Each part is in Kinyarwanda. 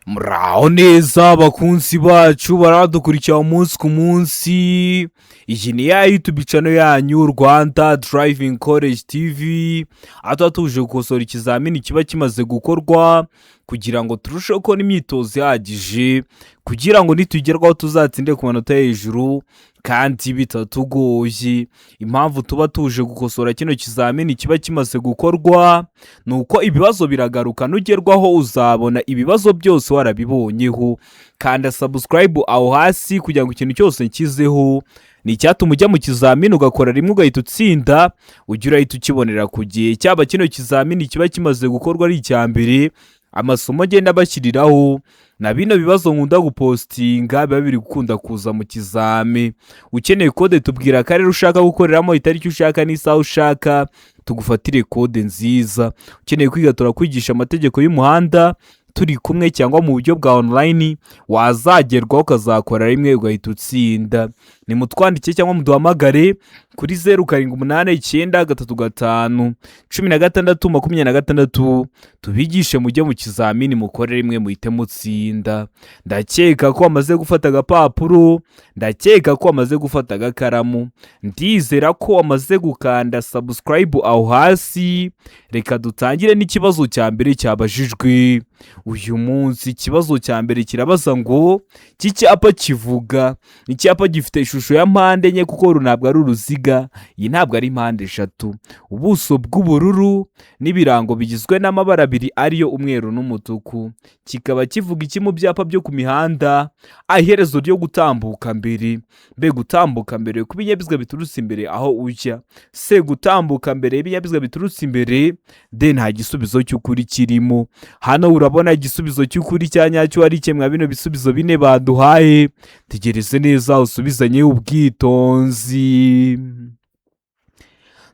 Muraho neza bakunzi bacu baradukurikira umunsi ku munsi. Iyi ni ya YouTube channel yanyu, Rwanda Driving College TV, aho tuba tuje gukosora ikizamini kiba kimaze gukorwa kugira ngo turusheho kubona imyitozo ihagije, kugira ngo nitugerwaho tuzatsinde ku manota hejuru kandi bitatugoye. Impamvu tuba tuje gukosora kino kizamini kiba kimaze gukorwa ni uko ibibazo biragaruka. Nugerwaho uzabona ibibazo byose warabibonyeho. Kanda subscribe aho hasi kugira ngo ikintu cyose nshyizeho ni icyatuma ujya mu kizamini ugakora rimwe ugahita utsinda, ujye urahita ukibonera ku gihe. Cyaba kino kizamini kiba kimaze gukorwa ari icya mbere, amasomo agenda bashyiriraho na bino bibazo nkunda gupostinga biba biri gukunda kuza mu kizami. Ukeneye kode, tubwira akarere ushaka gukoreramo, itariki ushaka n'isaha ushaka, tugufatire kode nziza. Ukeneye kwiga, turakwigisha amategeko y'umuhanda turi kumwe cyangwa mu buryo bwa online, wazagerwaho ukazakora rimwe ugahita utsinda. Nimutwandike cyangwa muduhamagare kuri 0789351626, tubigishe mujye mu kizamini mukore rimwe muhite mutsinda. Ndakeka ko wamaze gufata agapapuro, ndakeka ko wamaze gufata agakaramu, ndizera ko wamaze gukanda subscribe aho hasi. Reka dutangire n'ikibazo cya mbere cyabajijwe uyu munsi. Ikibazo cya mbere kirabaza ngo: iki cyapa kivuga? Icyapa gifite ishusho ya mpande enye, kuko uru ntabwo ari uruziga, iyi ntabwo ari mpande eshatu, ubuso bw'ubururu n'ibirango bigizwe n'amabara abiri ariyo umweru n'umutuku, kikaba kivuga iki mu byapa byo ku mihanda? A, iherezo ryo gutambuka mbere; B, gutambuka mbere ku binyabiziga biturutse imbere aho ujya; C, gutambuka mbere y'ibinyabiziga biturutse imbere; D, nta gisubizo cy'ukuri kirimo. Hano urabona igisubizo cy'ukuri cya nyacyo ari kimwe bino bisubizo bine baduhaye. Tegereze neza usubizanye ubwitonzi.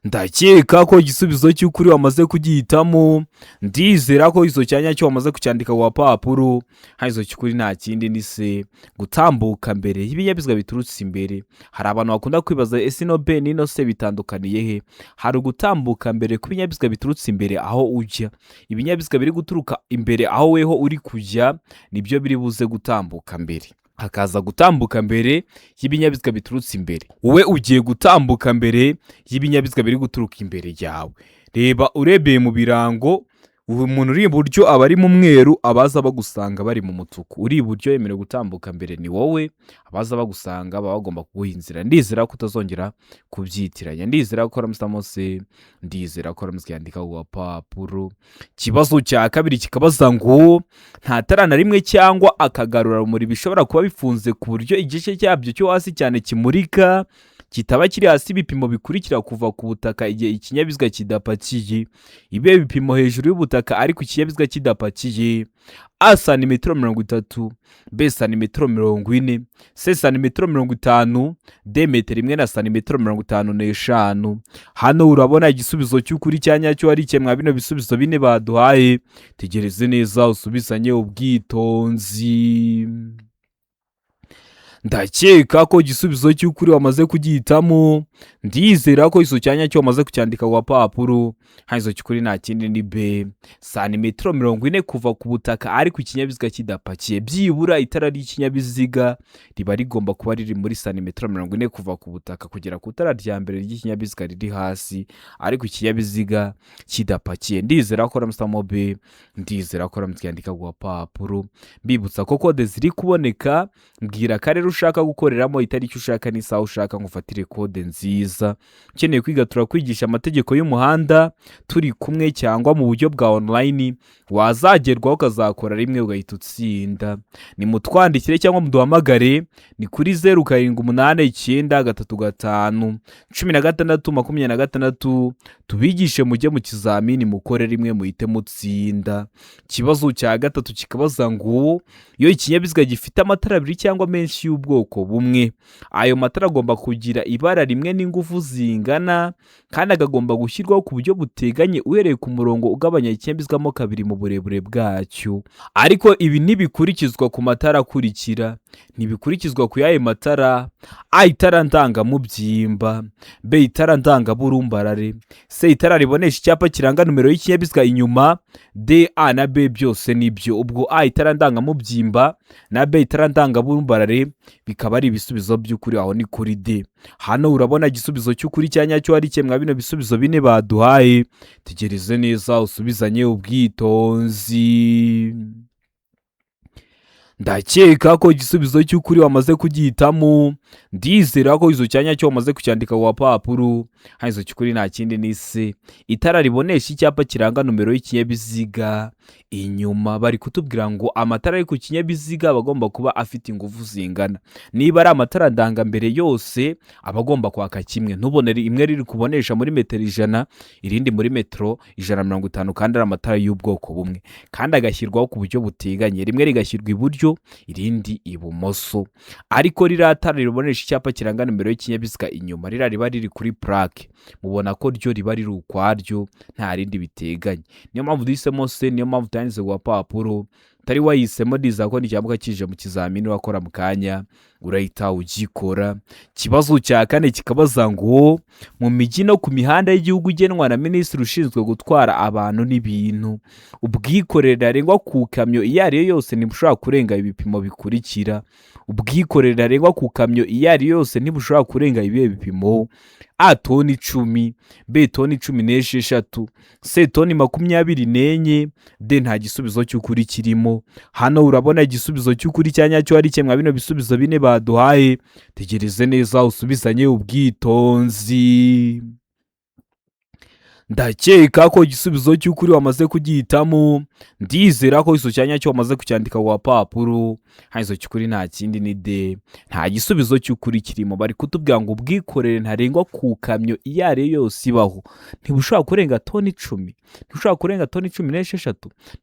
Ndakeka ko igisubizo cy'ukuri wamaze kugihitamo. Ndizera ko izo cya nyacyo wamaze kucyandika ku gapapuro. Hano izo cy'ukuri nta kindi ni C, gutambuka mbere y'ibinyabiziga biturutse imbere. Hari abantu bakunda kwibaza: ese ino B n'ino C bitandukaniye he? Hari ugutambuka mbere ku binyabiziga biturutse imbere aho ujya. Ibinyabiziga biri guturuka imbere aho weho uri kujya nibyo biri buze gutambuka mbere, hakaza gutambuka mbere y'ibinyabiziga biturutse imbere. Wowe ugiye gutambuka mbere y'ibinyabiziga biri guturuka imbere yawe. Reba, urebeye mu birango, uyu muntu uri iburyo aba ari mu mweru, abaza bagusanga bari mu mutuku. Uri iburyo yemerewe gutambuka mbere ni wowe, abaza bagusanga baba bagomba kuguha inzira. Ndizera ko utazongera kubyitiranya. Ndizera ko ramutse, ndizera ko ramutse yandika ku gapapuro. Ikibazo cya kabiri kikabaza ngo: nta tara na rimwe cyangwa akagarurarumuri bishobora kuba bifunze ku buryo igice cyabyo cyo hasi cyane kimurika kitaba kiri hasi ibipimo bikurikira kuva ku butaka igihe ikinyabiziga kidapakiye. Ibe bipimo hejuru y'ubutaka ariko ikinyabiziga kidapakiye: A, santimetero 30; B, santimetero 40; C, santimetero 50; D, metero imwe na santimetero 55. Hano urabona igisubizo cy'ukuri cya nyacyo ari mwa bino bisubizo bine baduhaye. Tegereze neza usubizanye ubwitonzi. Ndakeka ko igisubizo cy'ukuri wamaze kugihitamo. Ndizera ko iso cyanya cyo wamaze kucyandika ku gapapuro. Hano iso cy'ukuri nta kindi ni B, santimetero 40 kuva ku butaka ariko ikinyabiziga kidapakiye. Byibura itara ry'ikinyabiziga riba rigomba kuba riri muri santimetero 40 kuva ku butaka kugera ku itara rya mbere ry'ikinyabiziga riri hasi, ariko ikinyabiziga kidapakiye. Ndizera ko ramusamo B, ndizera ko ramutse yandika ku gapapuro. Mbibutsa ko kode ziri kuboneka. Mbwira akarere ushaka gukoreramo, itariki ushaka n'isaha ushaka, ngo ufatire kode nziza. Ukeneye kwiga, turakwigisha amategeko y'umuhanda turi kumwe cyangwa mu buryo bwa online, wazagerwaho ukazakora rimwe ugahita utsinda. Nimutwandikire cyangwa muduhamagare, ni kuri 0789351626, tubigishe mujye mu kizamini mukore rimwe muhite mutsinda. Ikibazo cya gatatu kikabaza ngo: iyo ikinyabiziga gifite amatara abiri cyangwa menshi y'ubwirinzi y'ubwoko bumwe. Ayo matara agomba kugira ibara rimwe n'ingufu zingana, kandi agomba gushyirwaho ku buryo buteganye uhereye ku murongo ugabanya ikinyabiziga kabiri mu burebure bwacyo. Ariko ibi ntibikurikizwa ku matara akurikira. Ntibikurikizwa ku y'ayo matara: A, itara ndangamubyimba; B, itara ndangaburumbarare; C, itara ribonesha icyapa kiranga nomero y'ikinyabiziga inyuma; D, A na B byose nibyo. Ubwo A, itara ndangamubyimba, na B, itara ndangaburumbarare, bikaba ari ibisubizo by'ukuri. Aho ni kuri D. Hano urabona igisubizo cy'ukuri cya nyacyo ari kimwe bino bisubizo bine baduhaye. Tegereze neza usubizanye ubwitonzi. Ndakeka ko igisubizo cy'ukuri wamaze kugihitamo. Ndizera ko izo cyanya cyo wamaze kucyandika ku gapapuro. Hano izo cy'ukuri nta kindi ni C, itara ribonesha icyapa kiranga nomero y'ikinyabiziga inyuma. Bari kutubwira ngo amatara ari ku kinyabiziga aba agomba kuba afite ingufu zingana. Niba ari amatara ndangambere, yose aba agomba kwaka kimwe. Ntubone imwe riri kubonesha muri metero 100, irindi muri metero 150, kandi ari amatara y'ubwoko bumwe, kandi agashyirwaho ku buryo buteganye, rimwe rigashyirwa iburyo, irindi ibumoso. Ariko ririya tara ribonesha icyapa kiranga nimero y'ikinyabiziga inyuma, ririya riba riri kuri plaque, mubona ko ryo riba riri ukwaryo, nta rindi biteganye. Niyo mpamvu duhisemo C, niyo mpamvu tuyanditse ku gapapuro. Utari wayihisemo, ndizera ko nicyamuka kije mu kizamini wakora mu kanya urahita ugikora. Ikibazo cya kane kikabaza ngo: mu mijyi no ku mihanda y'igihugu igenwa na minisitiri ushinzwe gutwara abantu n'ibintu, ubwikorere ntarengwa ku kamyo iyo ari yo yose ntibushobora kurenga ibipimo bikurikira. Ubwikorere ntarengwa ku kamyo iyo ari yo yose ntibushobora kurenga ibihe bipimo? A, toni 10; B, toni 16; C, toni 24; D, nta gisubizo cy'ukuri kirimo. Hano urabona igisubizo cy'ukuri cya nyacyo ari kimwe bino bisubizo bine baduhaye. Tegereze neza usubizanye ubwitonzi. Ndakeka ko igisubizo cy'ukuri wamaze kugihitamo. Ndizera ko iso cyanya cyo wamaze kucyandika ku gapapuro. Hano iso cy'ukuri nta kindi ni D, nta gisubizo cy'ukuri kirimo. Bari kutubwira ngo ubwikorere ntarengwa ku kamyo iyo ari yo yose ibaho ntibushobora kurenga toni 10, ntibushobora kurenga toni 16,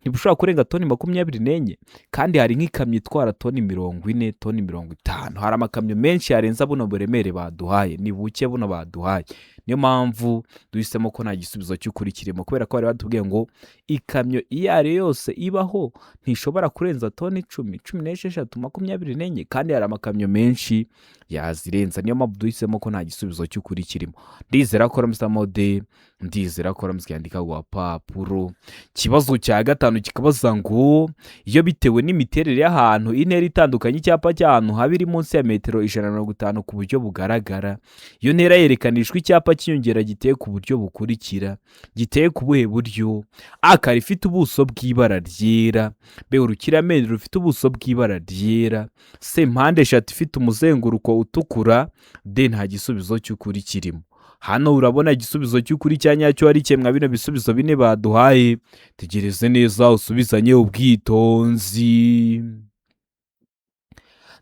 ntibushobora kurenga toni 24, kandi hari nk'ikamyo itwara toni 40, toni 50. Hari amakamyo menshi yarenza buno buremere baduhaye, ni buke buno baduhaye. Niyo mpamvu duhisemo ko nta gisubizo cy'ukuri kirimo, kubera ko bari batubwiye ngo ikamyo iyo ari yo yose ibaho ntishobora kurenza toni 10, 16, 24, kandi hari amakamyo menshi yazirenza. Niyo mpamvu duhisemo ko nta gisubizo cy'ukuri kirimo. Ndizera ko ramusamo D, ndizera ko ramusi yandika ku gapapuro. Ikibazo cya gatanu kikabaza ngo: iyo bitewe n'imiterere y'ahantu, intera itandukanye icyapa cy'ahantu haba iri munsi ya metero 150 ku buryo bugaragara, iyo ntera yerekanishwa icyapa cy'inyongera giteye ku buryo bukurikira. Giteye ku buhe buryo? A, kare ifite ubuso bw'ibara ryera; B, urukiramende rufite ubuso bw'ibara ryera; C, mpande eshatu ifite umuzenguruko utukura; D, nta gisubizo cy'ukuri kirimo. Hano urabona igisubizo cy'ukuri cya nyacyo ari kimwe bino bisubizo bine baduhaye. Tegereze neza usubizanye ubwitonzi.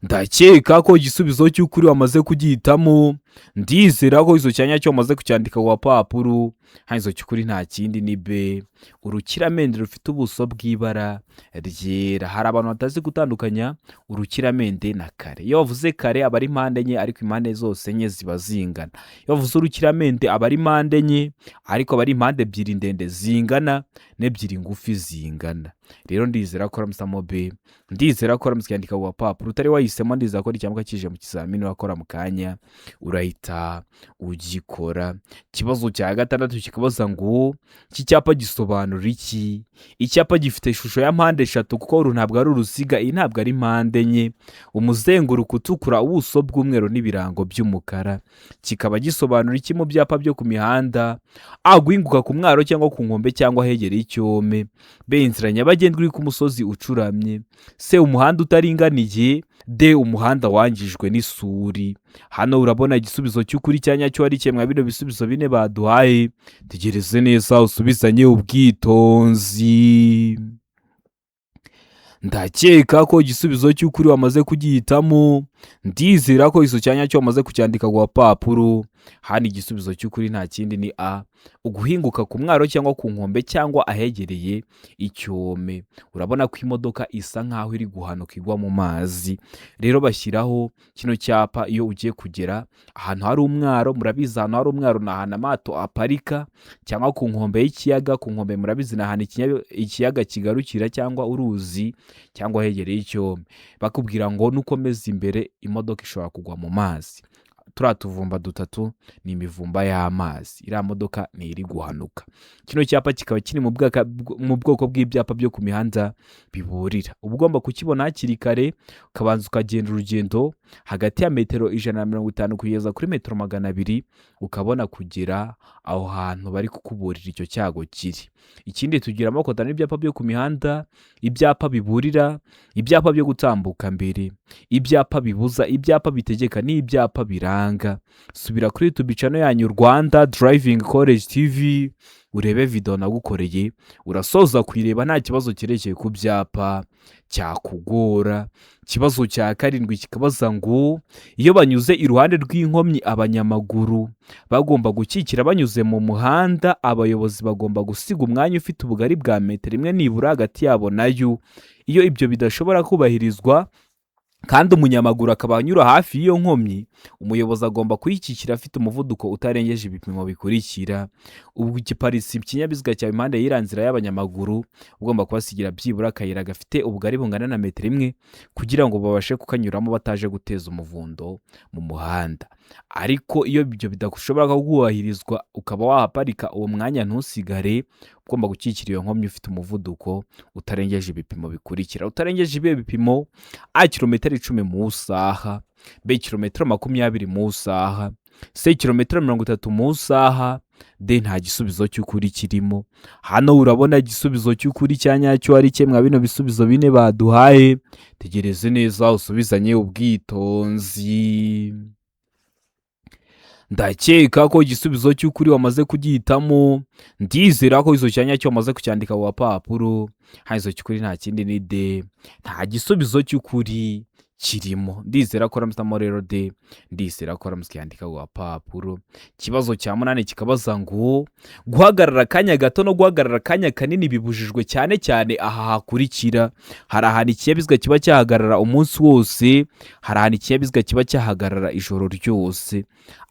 Ndakeka ko igisubizo cy'ukuri wamaze kugihitamo. Ndizera ko izo cyanya cyo wamaze kucyandika ku gapapuro. Hano izo cy'ukuri nta kindi ni B, urukiramende rufite ubuso bw'ibara ryera. Hari abantu batazi gutandukanya urukiramende na kare. Iyo bavuze kare aba ari mpande enye, ariko impande zose enye ziba zingana. Iyo bavuze urukiramende aba ari mpande enye, ariko aba ari impande ebyiri ndende zingana n'ebyiri ngufi zingana. Rero ndizera ko ramusamo B, ndizera ko ramusi yandika ku gapapuro. Utari wahisemo, ndizera ko nicyamuka kije mu kizamini wakora mu kanya urahita ugikora. Ikibazo cya gatandatu kikabaza ngo: iki cyapa gisobanura iki? Icyapa gifite ishusho ya mpande eshatu, kuko uru ntabwo ari uruziga, iyi ntabwo ari mpande enye, umuzenguruko utukura, ubuso bw'umweru n'ibirango by'umukara, kikaba gisobanura iki mu byapa byo ku mihanda? A, guhinguka ku mwaro cyangwa ku nkombe cyangwa ahegereye icyome; B, inzira nyabagendwa iri ku musozi ucuramye; C, umuhanda utaringaniye; D, umuhanda wangijwe n'isuri. Hano urabona igisubizo cy'ukuri cya nyacyo ari kimwe bino bisubizo bine baduhaye. Tegereze neza usubizanye ubwitonzi. Ndakeka ko igisubizo cy'ukuri wamaze kugihitamo. Ndizera ko iso cyanya cyo wamaze kucyandika ku gapapuro. Hano igisubizo cy'ukuri nta kindi ni A, uguhinguka ku mwaro cyangwa ku nkombe cyangwa ahegereye icyome. Urabona ko imodoka isa nkaho iri guhanuka igwa mu mazi. Rero bashyiraho kino cyapa iyo ugiye kugera ahantu hari umwaro. Murabizi, ahantu hari umwaro ni ahantu amato aparika, cyangwa ku nkombe y'ikiyaga. Ku nkombe, murabizi, ni ahantu ikiyaga kigarukira cyangwa uruzi, cyangwa ahegereye icyome. Bakubwira ngo nukomeza imbere imodoka ishobora kugwa mu mazi. Turiya tuvumba dutatu ni imivumba y'amazi, iriya modoka ni iri guhanuka. Kino cyapa kikaba kiri mu bwoko bw'ibyapa byo ku mihanda biburira. Uba ugomba kukibona hakiri kare, ukabanza ukagenda urugendo hagati ya metero 150 kugeza kuri metero 200, ukabona kugera aho hantu bari kukuburira icyo cyago kiri. Ikindi, tugira amoko atanu y'ibyapa byo ku mihanda: ibyapa biburira, ibyapa byo gutambuka mbere, ibyapa bibuza, ibyapa bitegeka n'ibyapa biranga. Subira kuri YouTube channel yanyu Rwanda Driving College TV, urebe video nagukoreye. Urasoza kuyireba nta kibazo cyerekeye ku byapa cyakugora. Ikibazo cya karindwi kikabaza ngo: iyo banyuze iruhande rw'inkomyi abanyamaguru bagomba gukikira banyuze mu muhanda, abayobozi bagomba gusiga umwanya ufite ubugari bwa metero 1 nibura hagati yabo nayo. Iyo ibyo bidashobora kubahirizwa kandi umunyamaguru akaba anyura hafi y'iyo nkomyi, umuyobozi agomba kuyikikira afite umuvuduko utarengeje ibipimo bikurikira. Ubwo ugiparitse ikinyabiziga cyawe impande y'iriya nzira y'abanyamaguru, ugomba kubasigira byibura akayira gafite ubugari bungana na metero 1 kugira ngo babashe kukanyuramo bataje guteza umuvundo mu muhanda. Ariko iyo ibyo bidashobora kubahirizwa, ukaba wahaparika uwo mwanya ntusigare, ugomba gukikira iyo nkomyi ufite umuvuduko utarengeje ibipimo bikurikira. Utarengeje ibihe bipimo? A, kilometero 10 mu isaha; B, kilometero 20 mu isaha; C, kilometero 30 mu isaha; D, nta gisubizo cy'ukuri kirimo. Hano urabona igisubizo cy'ukuri cya nyacyo ari kimwe mwa bino bisubizo bine baduhaye. Tegereze neza, usubizanye ubwitonzi. Ndakeka ko igisubizo cy'ukuri wamaze kugihitamo. Ndizera ko izo cya nyacyo wamaze kucyandika ku gapapuro. Hano izo cy'ukuri nta kindi ni D, nta gisubizo cy'ukuri kirimo. Ndizera ko uramusamo rero D, ndizera ko uramusi yandika ku gapapuro. Ikibazo cya munani kikabaza ngo: guhagarara akanya gato no guhagarara akanya kanini bibujijwe cyane cyane aha hakurikira. Hari ahantu ikinyabiziga kiba cyahagarara umunsi wose, hari ahantu ikinyabiziga kiba cyahagarara ijoro ryose,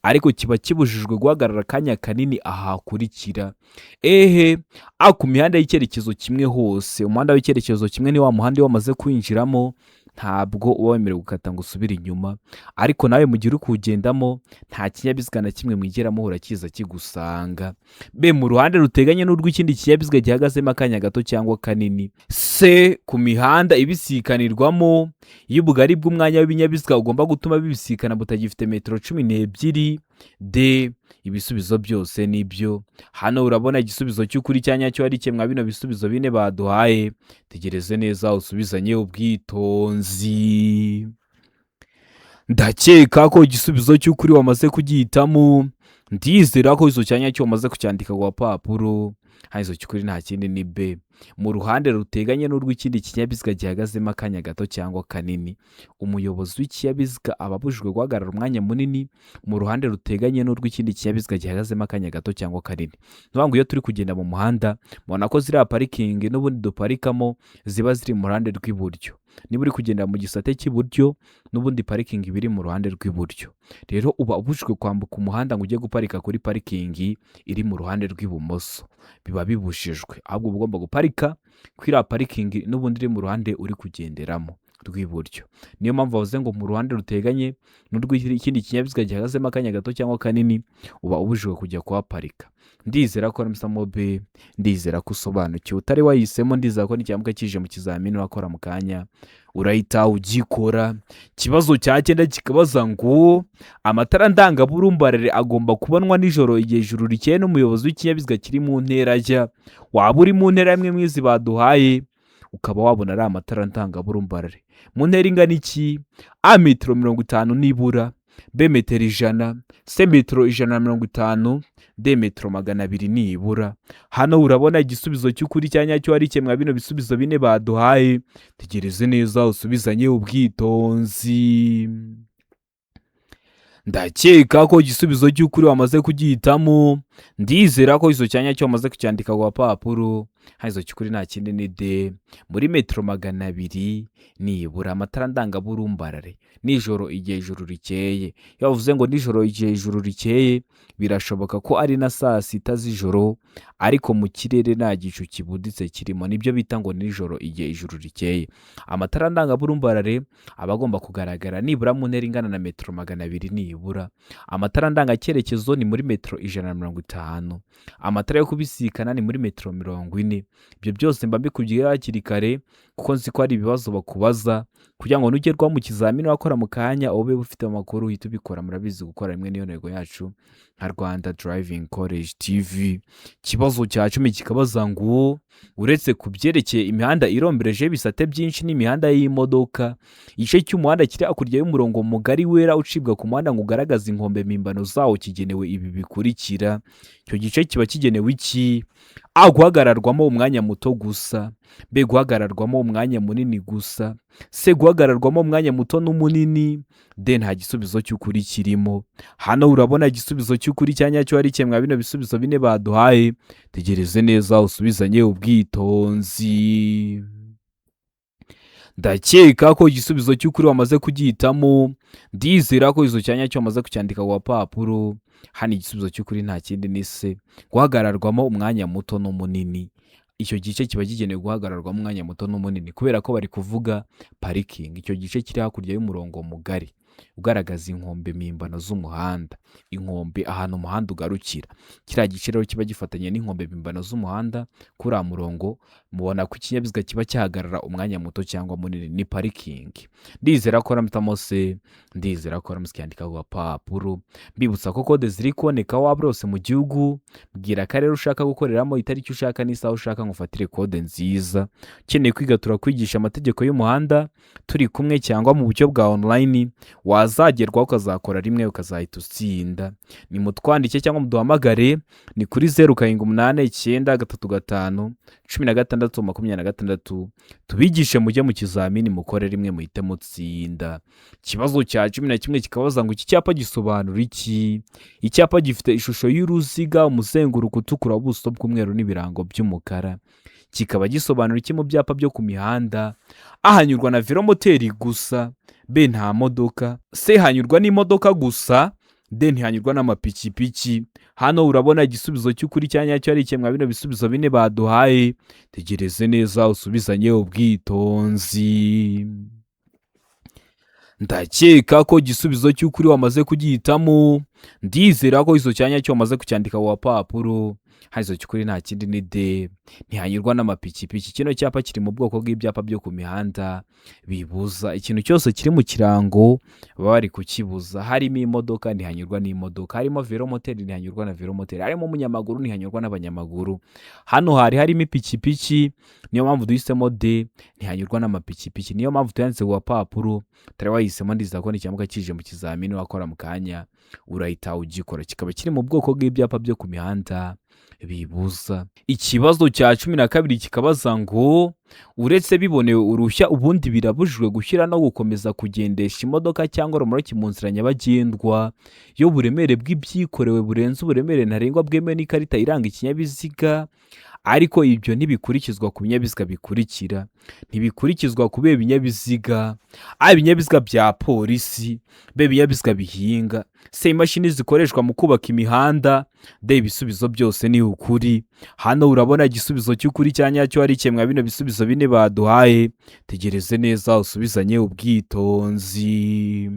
ariko kiba kibujijwe guhagarara akanya kanini aha hakurikira. Ehe? A, ku mihanda y'icyerekezo kimwe hose. Umuhanda w'icyerekezo kimwe ni wa muhanda iyo wamaze kwinjiramo ntabwo uba wemerewe gukata ngo usubire inyuma, ariko nawe mu gihe uri kuwugendamo nta kinyabiziga na kimwe mwigeramo uhora kiza kigusanga. B, mu ruhande ruteganye n'urw'ikindi kinyabiziga gihagazemo akanya gato cyangwa kanini. C, ku mihanda ibisikanirwamo iyo ubugari bw'umwanya w'ibinyabiziga ugomba gutuma bibisikana butagifite metero 12. D, ibisubizo byose nibyo. Hano urabona igisubizo cy'ukuri cya nyacyo ari kimwe bino bisubizo bine baduhaye. Tegereze neza, usubizanye ubwitonzi. Ndakeka ko igisubizo cy'ukuri wamaze kugihitamo. Ndizera ko izo cya nyacyo wamaze kucyandika ku gapapuro. Hano izo cy'ukuri nta kindi ni B, mu ruhande ruteganye n'urw'ikindi kinyabiziga gihagazemo akanya gato cyangwa kanini. Umuyobozi w'ikinyabiziga aba abujijwe guhagarara umwanya munini mu ruhande ruteganye n'urw'ikindi kinyabiziga gihagazemo akanya gato cyangwa kanini. Ni ukuvuga ngo iyo turi kugenda mu muhanda, mubona ko ziriya parikingi n'ubundi duparikamo ziba ziri mu ruhande rw'iburyo. Niba uri kugenda mu gisate cy'iburyo, n'ubundi parikingi iba iri mu ruhande rw'iburyo. Rero uba ubujijwe kwambuka umuhanda ngo ujye guparika kuri parikingi iri mu ruhande rw'ibumoso, biba bibujijwe. Ahubwo uba ugomba guparika kuri iriya parikingi n'ubundi iri mu ruhande uri kugenderamo rw'iburyo. Niyo mpamvu bavuze ngo mu ruhande ruteganye n'urw'ikindi kinyabiziga gihagazemo akanya gato cyangwa kanini, uba ubujijwe kujya kuhaparika. Ndizera ko wahisemo B, ndizera ko usobanukiwe. Utari wahisemo, ndizera ko nicyamuka kije mu kizamini urakora mu kanya urahita ugikora. Ikibazo cya cyenda kikabaza ngo: amatara ndangaburumbarare agomba kubonwa nijoro igihe ijuru rikeye n'umuyobozi w'ikinyabiziga kiri mu ntera ajya. Waba uri mu ntera imwe mw'izi baduhaye, ukaba wabona ari amatara ndangaburumbarare mu ntera ingana iki? A, metero 50 nibura; B metero 100, C metero 150, D metero 200 nibura. Hano urabona igisubizo cy'ukuri cya nyacyo ari kimwe bino bisubizo bine baduhaye. Tegereze neza usubizanye ubwitonzi. Ndakeka ko igisubizo cy'ukuri wamaze kugihitamo. Ndizera ko izo cyanya cyo wamaze kucyandika ku gapapuro. Hano cy'ukuri nta kindi ni D, muri metero 200 nibura. Amatara ndangaburumbarare nijoro igihe ijuru rikeye. Iyo bavuze ngo nijoro igihe ijuru rikeye, birashoboka ko ari na saa sita z'ijoro, ariko mu kirere nta gicu kibuditse kirimo. Nibyo bita ngo nijoro igihe ijuru rikeye. Amatara ndangaburumbarare aba agomba kugaragara nibura mu ntera ingana na metero 200 nibura. Amatara ndangacyerekezo ni muri metero 150. Amatara yo kubisikana ni muri metero 40. Ibyo byose mba mbikubwira hakiri kare, kuko nzi ko hari ibibazo bakubaza, kugira ngo nugerwaho mu kizamini wakora mu kanya ube ufite amakuru uhite ubikora. Murabizi, gukora rimwe niyo ntego yacu nka Rwanda Driving College TV. Ikibazo cya 10 kikabaza ngo uretse ku byerekeye imihanda irombereje ibisate byinshi n'imihanda y'imodoka, igice cy'umuhanda kiri hakurya y'umurongo mugari wera ucibwa ku muhanda ngo ugaragaze inkombe mpimbano zawo kigenewe ibi bikurikira. Icyo gice kiba kigenewe iki? A, guhagararwamo umwanya muto gusa, B, guhagararwamo umwanya munini gusa, C, guhagararwamo umwanya muto n'umunini, D, nta gisubizo cy'ukuri kirimo. Hano urabona igisubizo cy'ukuri cya nyacyo ari kimwe bino bisubizo bine baduhaye. Tegereze neza usubizanye ubwitonzi. Ndakeka ko igisubizo cy'ukuri wamaze kugihitamo. Ndizera ko izo cyanya cyo wamaze kucyandika ku gapapuro. Hano igisubizo cy'ukuri nta kindi ni C, guhagararwamo umwanya muto n'umunini. Icyo gice kiba kigenewe guhagararwamo umwanya muto n'umunini, kubera ko bari kuvuga parikingi. Icyo gice kiri hakurya y'umurongo mugari ugaragaza inkombe mpimbano z'umuhanda, inkombe ahantu umuhanda ugarukira. Kiriya gice rero kiba gifatanye n'inkombe mpimbano z'umuhanda. Kuri uriya murongo mubona ko ikinyabiziga kiba cyahagarara umwanya muto cyangwa munini, ni parikingi. Ndizera ko waramutamo C, ndizera ko waramutse ukiyandika ku gapapuro. Mbibutsa ko kode ziri kuboneka waba hose mu gihugu. Bwira akarere ushaka gukoreramo, itariki ushaka n'isaha ushaka, ngo ufatire kode nziza. Ukeneye kwiga, turakwigisha amategeko y'umuhanda turi kumwe cyangwa mu buryo bwa online, wazagerwaho ukazakora rimwe ukazahita utsinda. Ni mutwandike cyangwa muduhamagare, ni kuri 0789351626, tubigishe mujye mu kizamini mukore rimwe muhite mutsinda. Ikibazo cya 11 kikabaza ngo iki cyapa gisobanura iki? Icyapa gifite ishusho y'uruziga, umuzenguruko utukura, ubuso bw'umweru n'ibirango by'umukara, kikaba gisobanura iki mu byapa byo ku mihanda? A, hanyurwa na velomoteri gusa, B, nta modoka, C, hanyurwa n'imodoka gusa, D, ntihanyurwa n'amapikipiki. Hano urabona igisubizo cy'ukuri cya nyacyo ari kimwe bino bisubizo bine baduhaye. Tegereze neza usubizanye ubwitonzi. Ndakeka ko igisubizo cy'ukuri wamaze kugihitamo. Ndizera ko izo cyanya cyo wamaze kucyandika ku gapapuro. Hano izo cy'ukuri nta kindi ni D, ntihanyurwa n'amapikipiki. Kino cyapa kiri mu bwoko bw'ibyapa byo ku mihanda bibuza ikintu cyose kiri mu kirango, baba bari kukibuza. Harimo imodoka, ntihanyurwa n'imodoka; harimo velomoteri, ntihanyurwa na velomoteri; harimo umunyamaguru, ntihanyurwa n'abanyamaguru. Hano hari harimo ipikipiki, niyo mpamvu duhisemo D, ntihanyurwa n'amapikipiki. Niyo mpamvu tuyanditse ku gapapuro. Utari wahisemo, ndizera ko nicyamuka kije mu kizamini wakora mu kanya urahita ugikora. Kikaba kiri mu bwoko bw'ibyapa byo ku mihanda bibuza. Ikibazo cya 12 kikabaza ngo uretse bibonewe uruhushya, ubundi birabujijwe gushyira no gukomeza kugendesha imodoka cyangwa romoroki mu nzira nyabagendwa iyo uburemere bw'ibyikorewe burenze uburemere ntarengwa bwemewe n'ikarita iranga ikinyabiziga. Ariko ibyo ntibikurikizwa ku binyabiziga bikurikira. Ntibikurikizwa kubera ibinyabiziga: A, ibinyabiziga bya polisi, B, ibinyabiziga bihinga, C, imashini zikoreshwa mu kubaka imihanda, D, ibisubizo byose ni ukuri. Hano urabona igisubizo cy'ukuri cya nyacyo ari kimwe bino bisubizo bine baduhaye. Tegereze neza usubizanye ubwitonzi.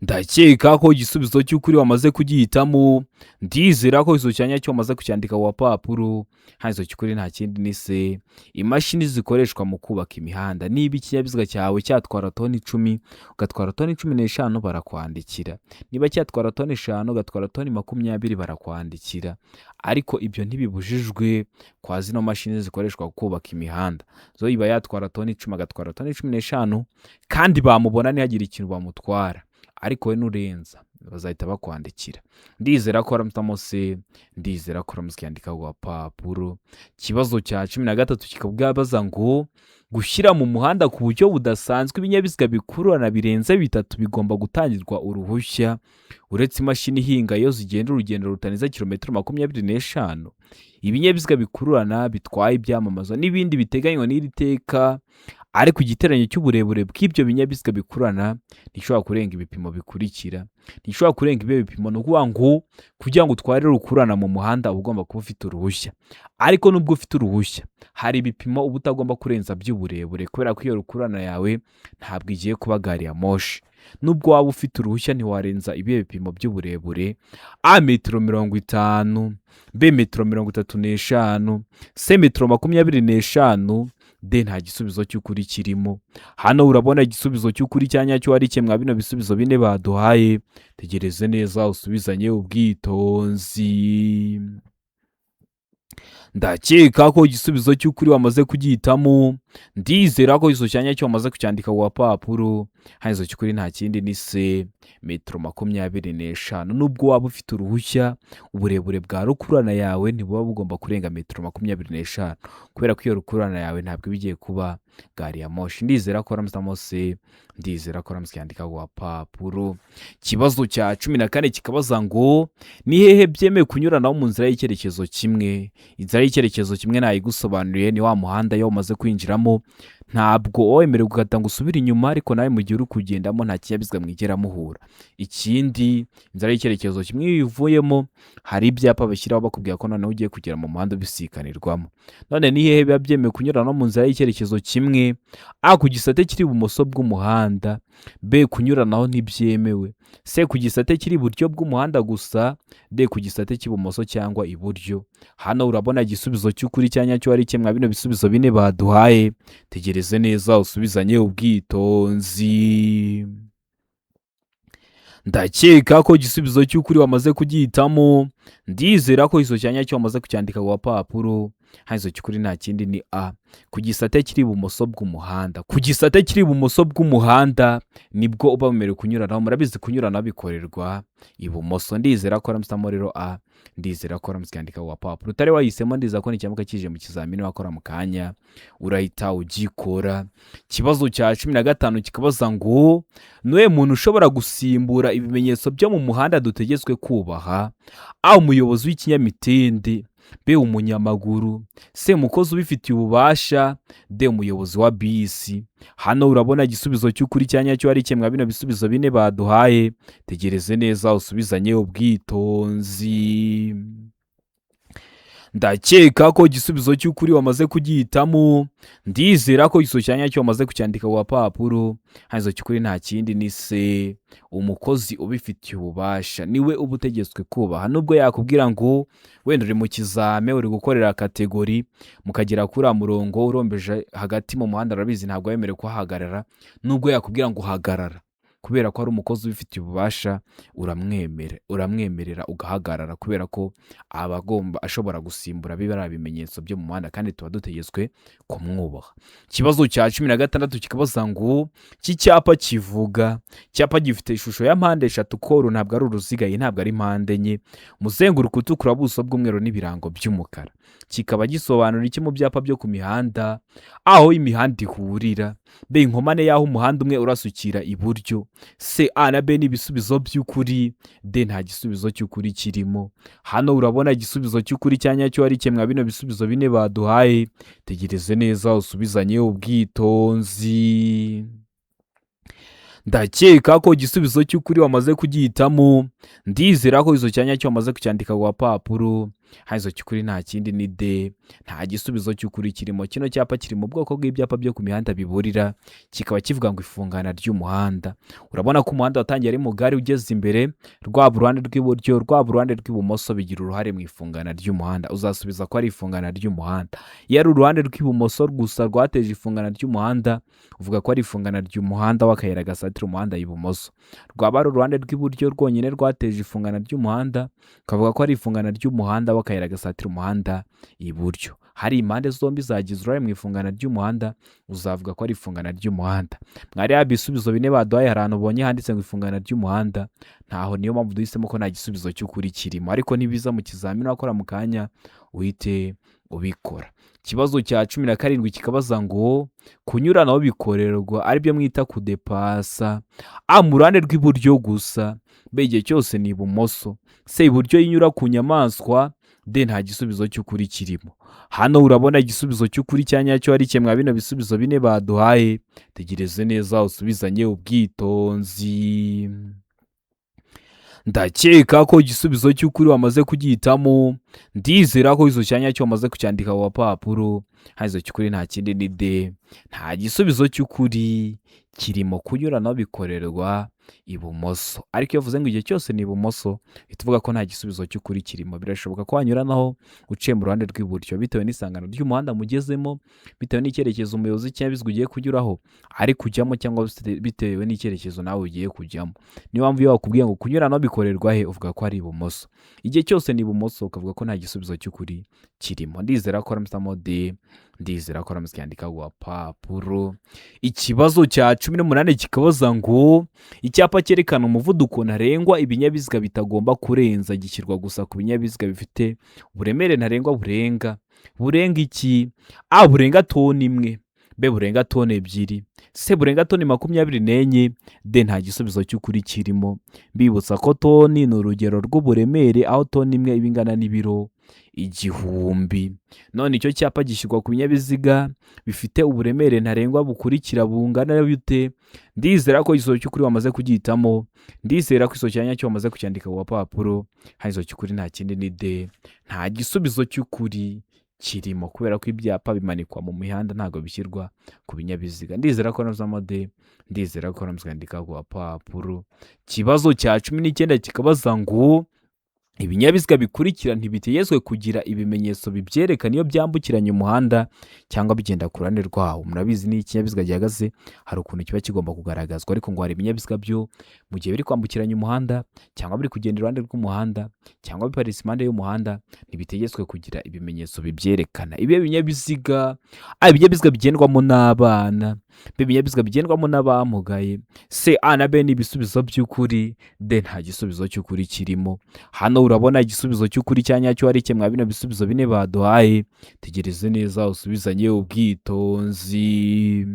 Ndakeka ko igisubizo cy'ukuri wamaze kugihitamo. Ndizera ko izo cyanya cyo wamaze kucyandika ku gapapuro. Hano izo cy'ukuri nta kindi ni C, imashini zikoreshwa mu kubaka imihanda. Niba ikinyabiziga cyawe cyatwara toni 10 ugatwara toni 15, barakwandikira. Niba cyatwara toni 5 ugatwara toni 20, barakwandikira. Ariko ibyo ntibibujijwe kwa zino mashini zikoreshwa kubaka imihanda. Zo iba yatwara toni 10 agatwara toni 15, kandi bamubona ntihagire ikintu bamutwara. Ariko we nurenza bazahita bakwandikira. Ndizera ko waramutamo C, ndizera ko uramutse ukiyandika ku gapapuro. Ikibazo cya 13 kikabaza ngo gushyira mu muhanda ku buryo budasanzwe ibinyabiziga bikururana birenze bitatu bigomba gutangirwa uruhushya, uretse imashini ihinga iyo zigenda urugendo rutarenze kilometero 25. Ibinyabiziga bikururana bitwaye ibyamamaza n'ibindi biteganywa n'iri teka, ariko igiteranyo cy'uburebure bw'ibyo binyabiziga bikururana ntigishobora kurenga ibipimo bikurikira. Ntigishobora kurenga ibyo bipimo. Ni ukuvuga ngo kugira ngo utware rukururana mu muhanda uba ugomba kuba ufite uruhushya, ariko nubwo ufite uruhushya hari ibipimo uba utagomba kurenza by'uburebure, kubera ko iyo rukururana yawe ntabwo igiye kuba gari ya moshi. Nubwo waba ufite uruhushya ntiwarenza ibihe bipimo by'uburebure? A metero 50, B metero 35, C metero 25, D nta gisubizo cy'ukuri kirimo. Hano urabona igisubizo cy'ukuri cya nyacyo ari kimwe bino bisubizo bine baduhaye. Tegereze neza usubizanye ubwitonzi. Ndakeka ko igisubizo cy'ukuri wamaze kugihitamo. Ndizera ko igisubizo cya nyacyo wamaze kucyandika ku gapapuro. Hano igisubizo cy'ukuri nta kindi ni C, metero 25. Nubwo waba ufite uruhushya, uburebure bwa rukururana yawe ntibuba bugomba kurenga metero 25, kubera ko iyo rukururana yawe ntabwo iba igiye kuba gari ya moshi. Ndizera ko waramutse C, ndizera ko waramutse ukiyandika ku gapapuro. Ikibazo cya 14 kikabaza ngo ni hehe byemewe kunyuranaho mu nzira y'icyerekezo kimwe? Inzira y'icyerekezo kimwe nayigusobanuriye, ni wa muhanda iyo umaze kwinjiramo ntabwo uba wemerewe gukata ngo usubire inyuma, ariko nawe mu gihe uri kugendamo nta kinyabiziga mwigera muhura. Ikindi, inzira y'icyerekezo kimwe iyo uyivuyemo hari ibyapa bashyiraho bakubwira ko noneho ugiye kugera mu muhanda ubisikanirwamo. None ni hehe biba byemewe kunyuranaho mu nzira y'icyerekezo kimwe? A ku gisate kiri ibumoso bw'umuhanda, B kunyuranaho ntibyemewe, C ku gisate kiri iburyo bw'umuhanda gusa, D ku gisate cy'ibumoso cyangwa iburyo. Hano urabona igisubizo cy'ukuri cya nyacyo ari kimwe bino bisubizo bine baduhaye. Tegereze neza usubizanye ubwitonzi. Ndakeka ko igisubizo cy'ukuri wamaze kugihitamo. Ndizera ko igisubizo cya nyacyo wamaze kucyandika ku gapapuro. Hano igisubizo cy'ukuri nta kindi ni A ku gisate kiri ibumoso bw'umuhanda. Ku gisate kiri ibumoso bw'umuhanda nibwo uba wemerewe kunyuranaho. Murabizi, kunyuranaho bikorerwa ibumoso. Ndizera ko waramutse rero A, ndizera ko waramutse ukandika ku gapapuro. Utari wahisemo, ndizera ko nicyamuka kije mu kizamini wakora mu kanya urahita ugikora. Ikibazo cya 15 kikabaza ngo niwe muntu ushobora gusimbura ibimenyetso byo mu muhanda dutegetswe kubaha? A umuyobozi w'ikinyamitende, B umunyamaguru, C umukozi ubifitiye ububasha, D umuyobozi wa bisi. Hano urabona igisubizo cy'ukuri cya nyacyo ari kimwe bino bisubizo bine baduhaye. Tegereze neza usubizanye ubwitonzi. Ndakeka ko igisubizo cy'ukuri wamaze kugihitamo. Ndizera ko igisubizo cya nyacyo wamaze kucyandika ku gapapuro. Hano igisubizo cy'ukuri nta kindi ni C umukozi ubifitiye ububasha, niwe uba utegetswe kubaha. Nubwo yakubwira ngo wenda uri mu kizame, uri gukorera catégorie, mukagera kuri uriya murongo urombeje hagati mu muhanda, urabizi ntabwo wemerewe kuhahagarara, nubwo yakubwira ngo hagarara, kubera ko ari umukozi ubifitiye ububasha uramwemerera ugahagarara, kubera ko aba agomba ashobora gusimbura biriya bimenyetso byo mu muhanda kandi tuba dutegetswe kumwubaha. Ikibazo cya 16 kikabaza ngo iki cyapa kivuga, icyapa gifite ishusho ya mpande eshatu, koru ntabwo ari uruziga, iyi ntabwo ari mpande enye, umuzenguruko utukura, ubuso bw'umweru n'ibirango by'umukara, kikaba gisobanura iki mu byapa byo ku mihanda? Aho imihanda ihurira, B inkomane y'aho umuhanda umwe urasukira iburyo, C A na B ni ibisubizo by'ukuri, D nta gisubizo cy'ukuri kirimo. Hano urabona igisubizo cy'ukuri cya nyacyo ari kimwe bino bisubizo bine baduhaye. Tegereze neza usubizanye ubwitonzi. Ndakeka ko igisubizo cy'ukuri wamaze kugihitamo. Ndizera ko igisubizo cya nyacyo wamaze kucyandika ku gapapuro. Hano igisubizo cy'ukuri nta kindi ni D nta gisubizo cy'ukuri kirimo. Kino cyapa kiri mu bwoko bw'ibyapa byo ku mihanda biburira, kikaba kivuga ngo ifungana ry'umuhanda. Urabona ko umuhanda watangiye ari mugari ugeze imbere, rwaba uruhande rw'iburyo rwaba uruhande rw'ibumoso bigira uruhare mu ifungana ry'umuhanda. Uzasubiza ko ari ifungana ry'umuhanda. Iyo ari uruhande rw'ibumoso gusa rwateje ifungana ry'umuhanda, uvuga ko ari ifungana ry'umuhanda w'akayira gasatira umuhanda ibumoso. Rwaba ari uruhande rw'iburyo rwonyine rwateje ifungana ry'umuhanda, ukavuga ko ari ifungana ry'umuhanda w'akayira gasatira umuhanda iburyo. Hari impande zombi zagize uruhare mu ifungana ry'umuhanda, uzavuga ko ari ifungana ry'umuhanda. Mwari yaba ibisubizo bine baduhaye, hari ahantu ubonye handitse ngo ifungana ry'umuhanda? Ntaho. Niyo mpamvu duhisemo ko nta gisubizo cy'ukuri kirimo, ariko nibiza mu kizamini wakora mu kanya uhite ubikora. Ikibazo cya 17 kikabaza ngo kunyuranaho bikorerwa, aribyo mwita kudepasa: A, mu ruhande rw'iburyo gusa; B, igihe cyose ni ibumoso; C, iburyo inyura ku nyamaswa; D, nta gisubizo cy'ukuri kirimo. Hano urabona igisubizo cy'ukuri cya nyacyo ari kimwe bino bisubizo bine baduhaye? Tegereze neza usubizanye ubwitonzi. Ndakeka ko igisubizo cy'ukuri wamaze kugihitamo. Ndizera ko izo cya nyacyo wamaze kucyandika ku gapapuro. Hano cy'ukuri nta kindi ni D, nta gisubizo cy'ukuri kirimo. Kunyuranaho bikorerwa ibumoso, ariko iyo uvuze ngo igihe cyose ni ibumoso, uhita uvuga ko nta gisubizo cy'ukuri kirimo. Birashoboka ko wanyuranaho uciye mu ruhande rw'iburyo, bitewe n'isangano ry'umuhanda mugezemo, bitewe n'icyerekezo umuyobozi w'ikinyabiziga ugiye kunyuraho ari kujyamo, cyangwa bitewe n'icyerekezo nawe ugiye kujyamo. Niyo mpamvu iyo bakubwiye ngo kunyuranaho bikorerwa he, uvuga ko ari ibumoso. Igihe cyose ni ibumoso, ukavuga ko nta gisubizo cy'ukuri kirimo. Ndizera ko aramusamo D, ndizera ko aramusi yandika ku gapapuro. Ikibazo cya 18 kikabaza ngo icyapa cyerekana umuvuduko ntarengwa ibinyabiziga bitagomba kurenza gishyirwa gusa ku binyabiziga bifite uburemere ntarengwa burenga iki? A, burenga toni 1; B, burenga toni 2; C, burenga toni 24; D, nta gisubizo cy'ukuri kirimo. Mbibutsa ko toni ni urugero rw'uburemere, aho toni 1 iba ingana n'ibiro 1000. None icyo cyapa gishyirwa ku binyabiziga bifite uburemere ntarengwa bukurikira bungana bute? Ndizera ko igisubizo cy'ukuri wamaze kugihitamo. Ndizera ko igisubizo cya nyacyo wamaze kucyandika ku gapapuro. Hano igisubizo cy'ukuri nta kindi ni D, nta gisubizo cy'ukuri kirimo, kubera ko ibyapa bimanikwa mu mihanda, ntabwo bishyirwa ku binyabiziga. Ndizera ko nazamo D, ndizera ko namaze kwandika ku gapapuro. Ikibazo cya 19 kikabaza ngo ibinyabiziga bikurikira ntibitegetswe kugira ibimenyetso bibyerekana iyo byambukiranya umuhanda cyangwa bigenda ku ruhande rwawo. Murabizi, niyo ikinyabiziga gihagaze hari ukuntu kiba kigomba kugaragazwa, ariko ngo hari ibinyabiziga byo mu gihe biri kwambukiranya umuhanda cyangwa biri kugenda iruhande rw'umuhanda cyangwa biparitse impande y'umuhanda ntibitegetswe kugira ibimenyetso bibyerekana. Ibi binyabiziga: A, ibinyabiziga bigendwamo n'abana; B, ibinyabiziga bigendwamo n'abamugaye; C, A na B ni ibisubizo by'ukuri; D, nta gisubizo cy'ukuri kirimo. Hano urabona igisubizo cy'ukuri cya nyacyo ari kimwe bino bisubizo bine baduhaye? Tegereze neza usubizanye ubwitonzi.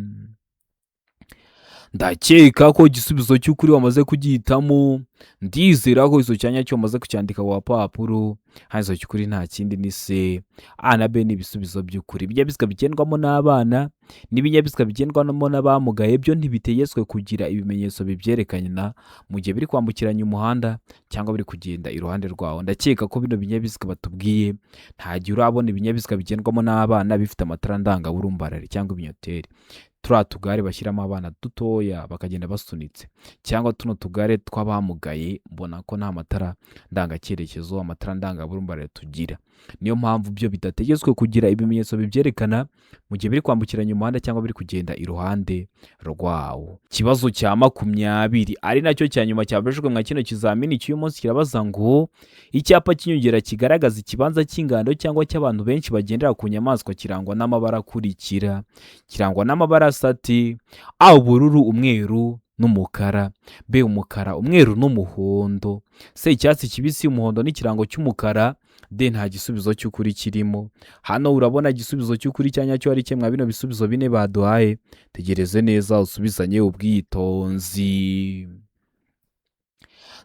Ndakeka ko igisubizo cy'ukuri wamaze kugihitamo. Ndizera ko igisubizo cya nyacyo wamaze kucyandika ku gapapuro. Hano igisubizo cy'ukuri nta kindi ni C, A na B ni ibisubizo by'ukuri. Ibinyabiziga bigendwamo n'abana n'ibinyabiziga bigendwamo n'abamugaye byo ntibitegetswe kugira ibimenyetso bibyerekana mu gihe biri kwambukiranya umuhanda cyangwa biri kugenda iruhande rwawo. Ndakeka ko bino binyabiziga batubwiye, nta gihe urabona ibinyabiziga bigendwamo n'abana bifite amatara ndangaburumbarare cyangwa ibinyoteri, turiya tugare bashyiramo abana dutoya bakagenda basunitse, cyangwa tuno tugare tw'abamugaye. Mbona ko nta matara ndangacyerekezo, amatara ndangaburumbarare tugira. Niyo mpamvu byo bidategetswe kugira ibimenyetso bibyerekana mu gihe biri kwambukiranya umuhanda cyangwa biri kugenda iruhande rwawo. Ikibazo cya 20, ari nacyo cya nyuma cyabajijwe mwa kino kizamini cy'uyu munsi, kirabaza ngo icyapa cy'inyongera kigaragaza ikibanza cy'ingando cyangwa cy'abantu benshi bagendera ku nyamaswa kirangwa n'amabara akurikira. Kirangwa n'amabara asa ati: A, ubururu, umweru n'umukara; B, umukara, umweru n'umuhondo; C, icyatsi kibisi, umuhondo n'ikirango cy'umukara; D, nta gisubizo cy'ukuri kirimo. Hano urabona igisubizo cy'ukuri cya nyacyo ari kimwe bino bisubizo bine baduhaye? Tegereze neza usubizanye ubwitonzi.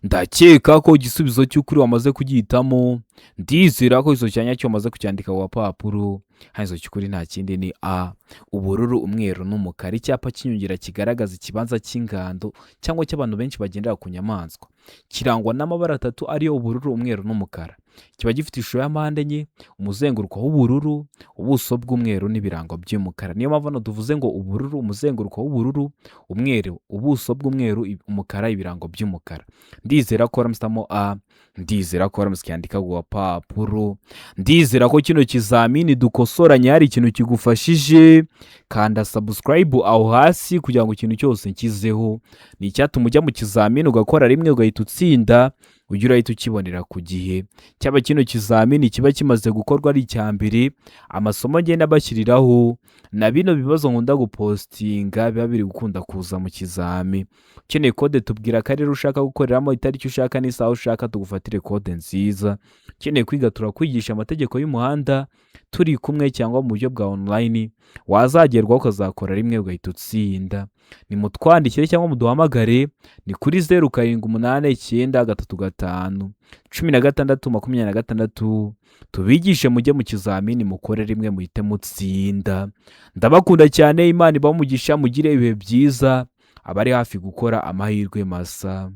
Ndakeka ko igisubizo cy'ukuri wamaze kugihitamo. Ndizera ko igisubizo cya nyacyo wamaze kucyandika ku gapapuro. Hano igisubizo cy'ukuri nta kindi ni A, ubururu, umweru n'umukara. Icyapa cy'inyongera kigaragaza ikibanza cy'ingando cyangwa cy'abantu benshi bagendera ku nyamaswa kirangwa n'amabara atatu, ariyo ubururu, umweru n'umukara. Kiba gifite ishusho ya mpande enye, umuzenguruko w'ubururu, ubuso bw'umweru n'ibirango by'umukara. Niyo mpamvu hano tuvuze ngo ubururu, umuzenguruko w'ubururu, umweru, ubuso bw'umweru, umukara, ibirango by'umukara. Ndizera ko waramusitamo A, ndizera ko waramusi cyandika ku gapapuro. Ndizera ko kino kizamini dukosoranye hari ikintu kigufashije. Kanda subscribe aho hasi kugira ngo ikintu cyose nshyizeho ni icyatuma ujya mu kizamini ugakora rimwe ugahita utsinda, ujye urahita ukibonera ku gihe. Cyaba kino kizamini kiba kimaze gukorwa ari icya mbere, amasomo ngenda bashyiriraho na bino bibazo nkunda gupostinga biba biri gukunda kuza mu kizami. Ukeneye kode, tubwira akarere ushaka gukoreramo, itariki ushaka n'isaha ushaka, tugufatire kode nziza. Ukeneye kwiga, turakwigisha amategeko y'umuhanda turi kumwe cyangwa mu buryo bwa online, wazagerwaho ukazakora rimwe ugahita utsinda. Nimutwandikire cyangwa muduhamagare, ni kuri 07893516, tubigishe mujye mu kizamini mukore rimwe muhite mutsinda. Ndabakunda cyane, Imana ibahe umugisha, mugire ibihe byiza, abari hafi gukora amahirwe masa.